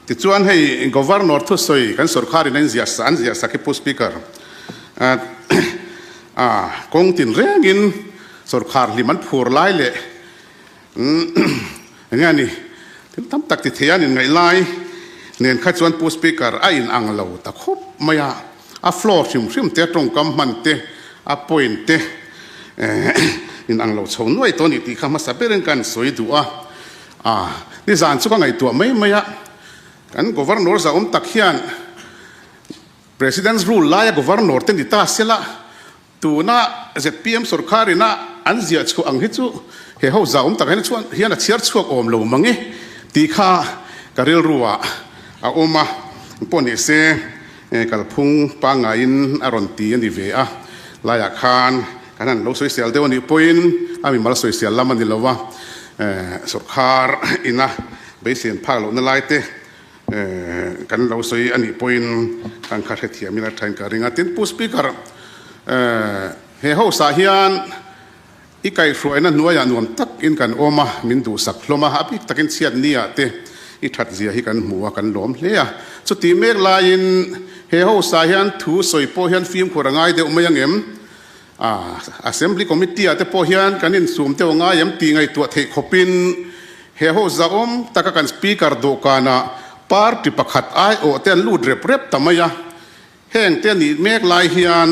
Tichuan hei Governor thusawi kan sorkharin a inziah sa an ziah sak hi Pu Speaker a kawng tin rengin sorkhar hlim an phur lai leh enge a ni thil tam tak ti thei a an inngaih lai nen kha chuan Pu Speaker a in ang lo ta khawp mai a, a floor hrim hrim te a tawngkam hman te a point te in ang lo chho nuai tawh a ni tih kha hmasa berin ka han sawi duh a. A, nizan chu ka ngaihtuah mai mai a, kan Governor zahawm tak hian President's Rule laia Governor te ni ta sela, tuna zpm sorkar ina an ziah chhuah ang hi chu he ho zahawm tak hian hian a chhiar chhuak awm lo mang e tih kha ka rilru ah a awm a, pawh ni se kalphung pangngaiin a rawn ti a ni ve a, laiah khan Kan han lo sawisel deuh a nih pawhin a mimal sawisel lam a ni lo a, sawrkhar ina beisei an phak lohna lai te kan lo sawi a nih pawhin kan kha hrethiamin a thain ka ring a. Tin, Pu Speaker, he house ah hian i kaihhruaina hnuaiah nuam takin kan awm a, min duhsak hlawm a, a bik takin chhiat ni-ah te i that zia hi kan hmu a, kan lawm hle a. Chutih mek laiin he house ah hian thu sawi pawh hian fimkhur a ngai deuh mai ang em? A Assembly Committee ah te pawh hian kan insum deuh ngai em tih ngaihtuah theih khawpin he ho zahawm taka kan Speaker dawhkanah party pakhat aiawh te an lut rep rep ta mai a. Heng te nih mek lai hian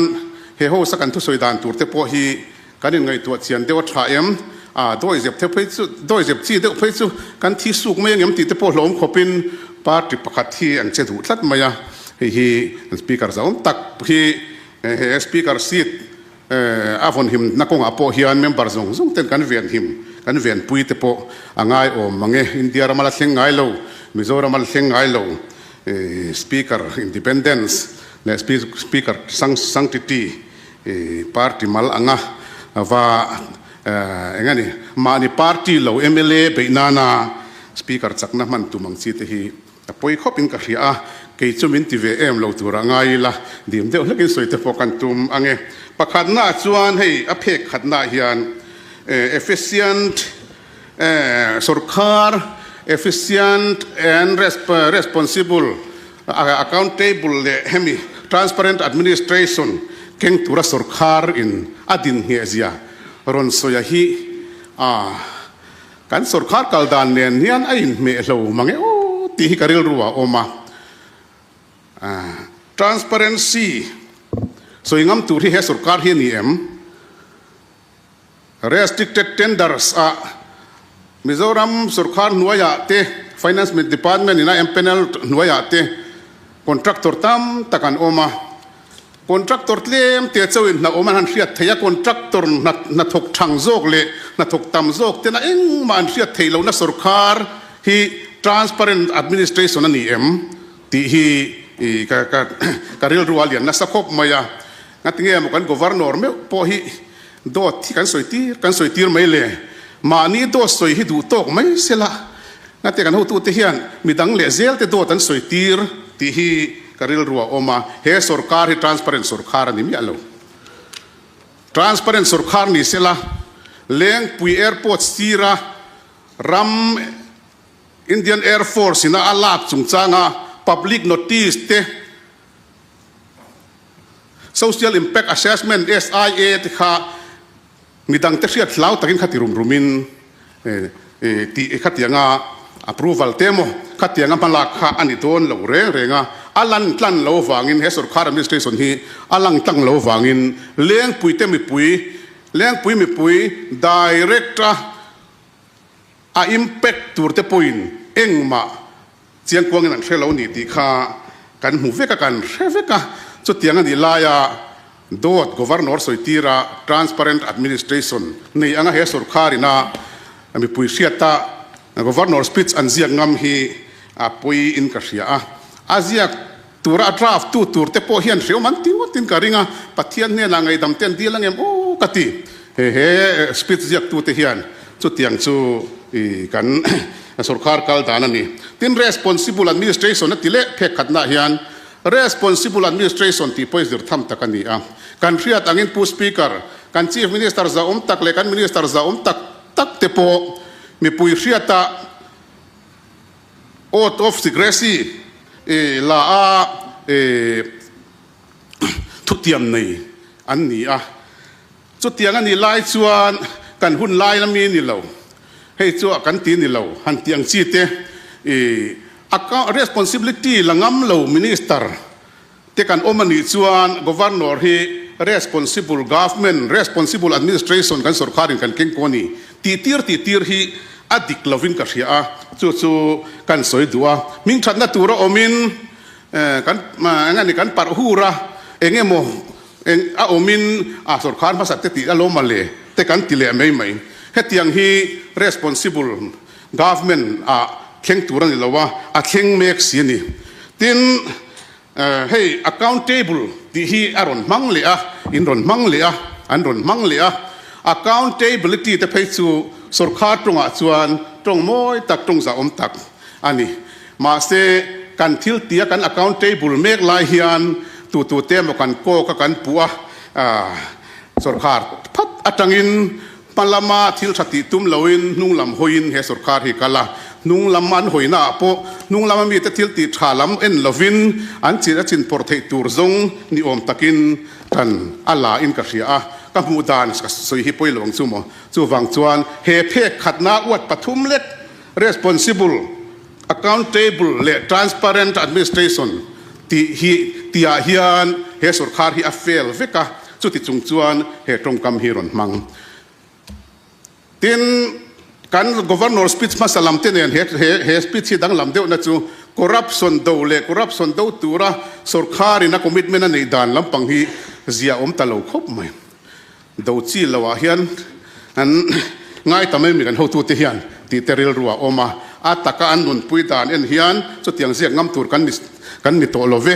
he house a kan thusawi dan tur te pawh hi kan inngaihtuah chian deuh a tha em? A dawizep the phei chu dawizep chi deuh phei chu kan thi suk mai ang em tih te pawh hlawm khawpin party pakhat hi an che duh tlat mai a. Hei hi kan Speaker zahawm tak hi He Speaker seat a vawn him na kawngah pawh hian member zawng zawng ten kan ven him, kan venpui te pawh a ngai awm mang e. India rama la thleng ngai lo, Mizorama la thleng ngai lo Speaker independence leh Speaker sanctity party mal anga va eng a ni, mahni party lo mla beih nana Speaker chakna hman tum ang chi te hi A pawi khawp in ka hria a, kei chu min ti ve em lo tur a ngai ila, dim deuh hlekin sawi te pawh kan tum ang e. Pakhatnaah chuan hei a phek khatnaah hian efficient sorkar, efficient and responsible, accountable leh hemi transparent administration keng tura sorkar in a din ngheh zia rawn sawi a hi a. Kan sorkar kal dan nen hian a inhmeh hlo mang e aw tih hi ka rilru ah a awm a. Transparency sawi ngam tur hi he sorkar hi a ni em? Restricted tenders ah Mizoram sorkar hnuaiah te Finance Department in a empanel hnuaiah te contractor tam tak an awm a. Contractor tlem te chauhin hna awm an han hriat theih a, contractor hna thawk thang zawk leh hna thawk tam zawk tena engmah an hriat theih lohna sorkar hi transparent administration a ni em tih hi ka rilru a lian nasa khawp mai a. Ngatinge maw kan governor meuh pawh hi dawt hi kan sawi tir kan sawi tir mai le? Mahni dawt sawi hi duh tawk mai sela Ngate kan hotute hian midang leh zelte dawt an sawi tir tih hi ka rilru a awm a, he sorkar hi transparent sorkar a ni miah lo. Transparent sorkar ni sela, Lengpui Airport sira ram Indian Air Force ina a lak chungchanga public notice te, Social Impact Assessment, SIA, te kha Midangte hriat hlau takin khati rum rumin tih khatianga approval te emaw khatianga hmalak kha a ni dawn lo reng reng a, a lan tlan lo vangin he sorkar administration hi a lang tlang lo vangin Lengpuite mipui Lengpui mipui direct a a impact tur te pawhin engmah Chiangkuangin an hre lo ni tih kha kan hmu vek a, kan hre vek a. Chutiang a nih laia dawt Governor sawi tira transparent administration nei anga he sorkar ina mipui hriata Governor speech an ziak ngam hi a pawi in ka hria a. A ziak tura a draft tu tur te pawh hian hreawm an ti ngawtin ka ring a, Pathian hnenah ngaihdam te an dil angem aw ka ti. He speech ziak tu te hian chutiang chu kan sorkar kal dan a ni. Tin, responsible administration a ti leh phek khatnaah hian responsible administration tih pawh hi zir tham tak a ni a. Kan hriat angin Pu Speaker, kan Chief Minister zahawm tak leh kan Minister zahawm tak tak te pawh mipui hriata. Oath of secrecy la a thutiam nei an ni a. Chutiang a nih lai chuan kan hun lai lami ni lo, hei chu kan ti ni lo, han tih ang chi te account responsibility la ngam lo minister te kan awm a nih chuan Governor hi responsible government, responsible administration kan sorkarin kan keng pawh a ni tih tir tih tir hi a dik lovin ka hria a, chu chu kan sawi duh a. Hmingthatna tura awmin kan eng a ni kan parh hur a, eng emaw Eng a awmin a sorkar hmasa te tih a lo male te kan ti leh mai mai. Hetiang hi responsible government ah thleng tur a ni lo a, a thleng mek si a ni. Tin, hei accountable tih hi a rawn hmang leh a, in rawn hmang leh a, an rawn hmang leh a. Accountability te phei chu sorkar tawngah chuan tawng mawi tak, tawng zahawm tak a ni. Mahse, kan thil tia kan accountable mek lai hian tutute emaw kan kawk a kan puh a, sorkar phat atangin hma lama thil tha tih tum loin hnung lam hawiin he sorkar hi kal a. Hnung lam an hawina ah pawh hnung lama mite thil tih tha lam en lovin an chin a chin pawrh theih tur zawng ni awm takin tan a la in ka hria a, ka hmuh dan ka sawi hi pawi lo ang chu maw. Chuvang chuan he phek khatna uat pathum lek responsible Accountable leh Transparent Administration tih hi tihah hian he sorkar hi a fail vek a, chuti chung chuan he tawngkam hi rawn hmang. Tin, kan Governor speech hmasa lam te nen he he speech hi danglam deuhna chu corruption do leh corruption do tura sorkarin a commitment a neih dan lampang hi zia awm ta lo khawp mai. Do chi lo ah hian an ngai ta mai mi kan hotute hian tih te rilru a awm a, a taka an nunpui dan en hian chutiang ziak ngam tur kan ni kan ni tawh lo ve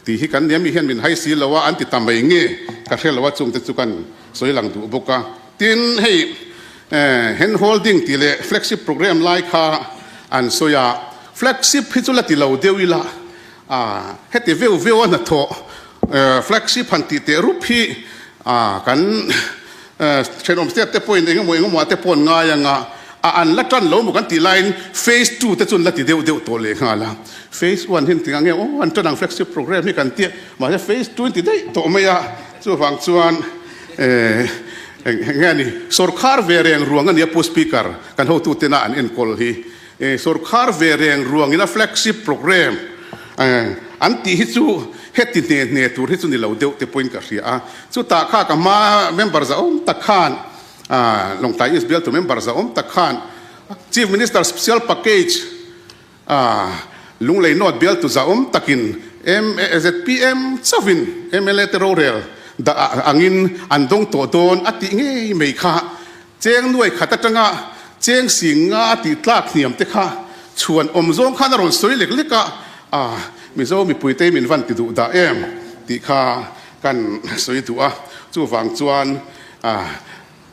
tih hi kan nia mi hian min hai si lo a an ti ta mai nge ka hre lo a chungte chu kan sawi lang duh bawk a. Tin hei hand holding tih leh flagship program lai kha an sawi a, flagship hi chu la ti lo deuh ila a heti veu veu a hnathawh Flagship han tih teh rup hi kan thenawm state te pawhin engemaw engemaw ah te pawh an ngai ang a, a an la tan lo maw kan tih laiin phase ii te chu an la ti deuh deuh tawh leh nghal a. Phase one hi an ti ngang nge aw an tan ang flagship program hi kan tia mahse phase ii an ti daih tawh mai a, chuvang chuan eng nge a ni sawrkhar ve reng ruang a nia Pu Speaker kan hotutena an enkawl hi. Sawrkhar ve reng ruangin a flagship program an tih hi chu heti hne hne tur hi chu ni lo deuh te pawhin ka hria a. Chutah kha ka hma member zahawm tak khan Lawngtlai East bialtu member zahawm tak khan Chief Minister Special Package Lunglei North bialtu zahawm takin ZPM chauhin mla te rorel dah angin an dawng tawh dawn a tih ngei mai kha Cheng nuai khat atanga cheng sing nga a tih tlak hniam te kha chhuan awm zawng khan a rawn sawi lek lek a, a Mizo mipui te min van ti duh dah em tih kha kan sawi duh a, chuvang chuan a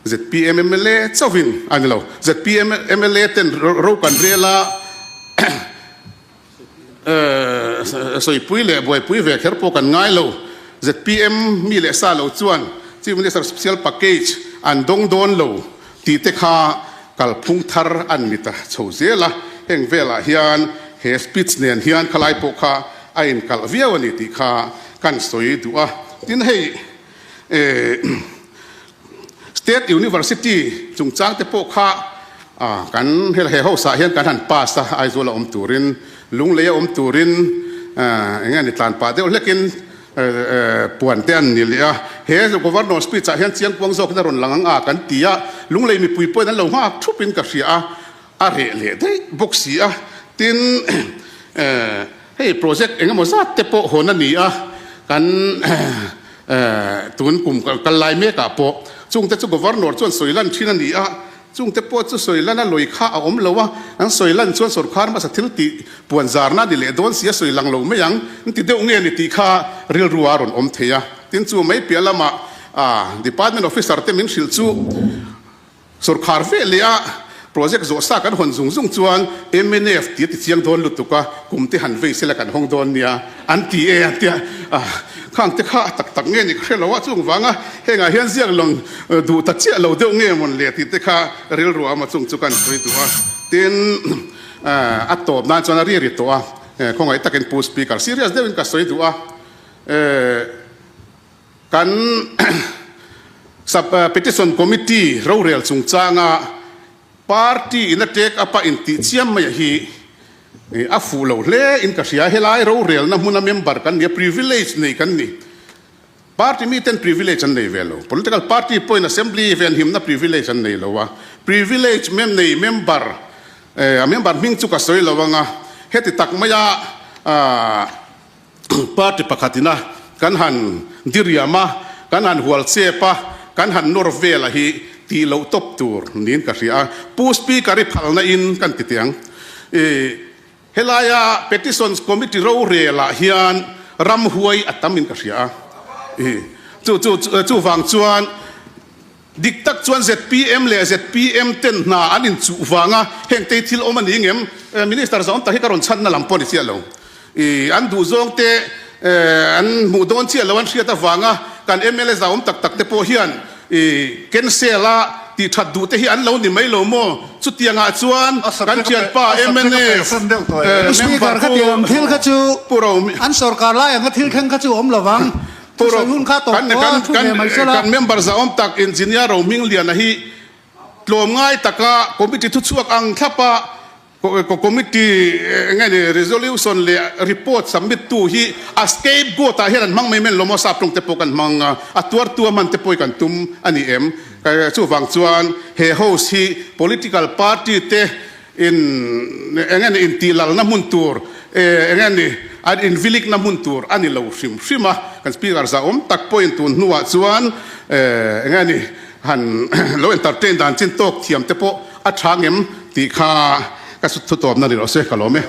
zpm mla chauhin a ni lo, zpm mla ten ro kan rel a. Sawipui leh buaipui ve kher pawh kan ngai lo. Zpm mi leh sa lo chuan Chief Minister Special Package an dawng dawn lo tih te kha kalphung thar an ni ta chho zel a. Heng velah hian he speech nen hian khalai pawh kha a inkalh viau a ni tih kha kan sawi duh a. Tin hei State University chungchang te pawh kha kan he house ah hian kan han pass a, Aizawl a awm turin, Lunglei a awm turin eng nge ni tlan pah deuh hlekin puan te an ni leh a. He Governor speech ah hian chiangkuang zawkin a rawn lang ang a kan ti a, Lunglei mipui pawhin an lo nghak thupin ka hria a. A reh leh daih bawk si a, tin hei project eng emaw zat te pawh hawn a ni a, kan tun kum kal lai mekah pawh chungte chu Governor chuan sawi lan thin a ni a, chungte pawh chu sawi lan a lawi kha a awm lo a, an sawi lan chuan sorkar hmasa thil tih puan zarna a ni leh dawn si a sawi lang lo mai ang, an ti deuh nge ni tih kha rilru a rawn awm thei a, tin chu mai piah lamah department officer te min hrilh chu. Sorkar ve leh a project zawh sa kan hawn zung zung chuan mnf tih a ti chiang dawn lutuk a, kum te han vei sela kan hawng dawn nia an ti e an tia khang te kha tak tak nge ni ka hre lo a, chung vanga hengah hian ziak lawng duh ta chiah lo deuh nge mawn le tih te kha rilru a awm a, chung chu kan sawi duh a. Tin. A tawp nan chuan a ri ri tawh a, khawngaih takin Pu Speaker, serious deuhin ka sawi duh a, kan sub petition committee rorel chungchanga party in a take up a intih chiam mai hi a fuh lo hle in ka hria. Helai rorelna hmuna member kan ni a, privilege nei kan ni. Party miten privilege an nei ve lo. Political party pawhin assembly venhimna privilege an nei lo a. Privilege mem nei member, a member hming chu ka sawi lo anga, heti tak maia party pakhatina kan han diriam a, kan han hual chep a, kan han nawr vel a hi tih loh tawp tur niin ka hria a. Pu Speaker i phalna in kan ti teh ang. Helaia Petitions Committee rorelah hian ramhuai a tam in ka hria a, chu chu chuvang chuan dik tak chuan zpm leh zpm ten hna an inchuh vanga heng te thil awm a ni ngem? Minister zawng tak hi ka rawn chhanna lam pawh a ni chiah lo. An duhzawng te an hmuh dawn chiah lo an hriat avanga kan mla zahawm tak tak te pawh hian cancel a tih that duh te hi an lo ni mai lo maw? Chutiangah chuan kan thianpa mnf Speaker kha tiang thil kha chu an sorkar lai anga thil thleng kha chu awm lo vang. Thusawi hun kha tawp tawh a, thu ve mai sela. Kan member zahawm tak Engineer Rohmingliana hi tlawmngai taka committee thuchhuak ang thlapa Committee eng nge ni resolution leh report submit tu hi a scapegoat ah hian an hmang mai mai lo maw sap tawng te pawh kan hmang a, a tuartu a hman te pawh hi kan tum a ni em? Chuvang chuan he house hi political party te in eng nge ni intihlalna hmun tur eng nge ni an invilikna hmun tur a ni lo hrim hrim a, kan speaker zahawm tak pawhin tun hnuah chuan eng nge ni han lo entertain dan chin tawk thiam te pawh a tha ngem tih kha ka thu tawpna ni rawh se ka lawm e.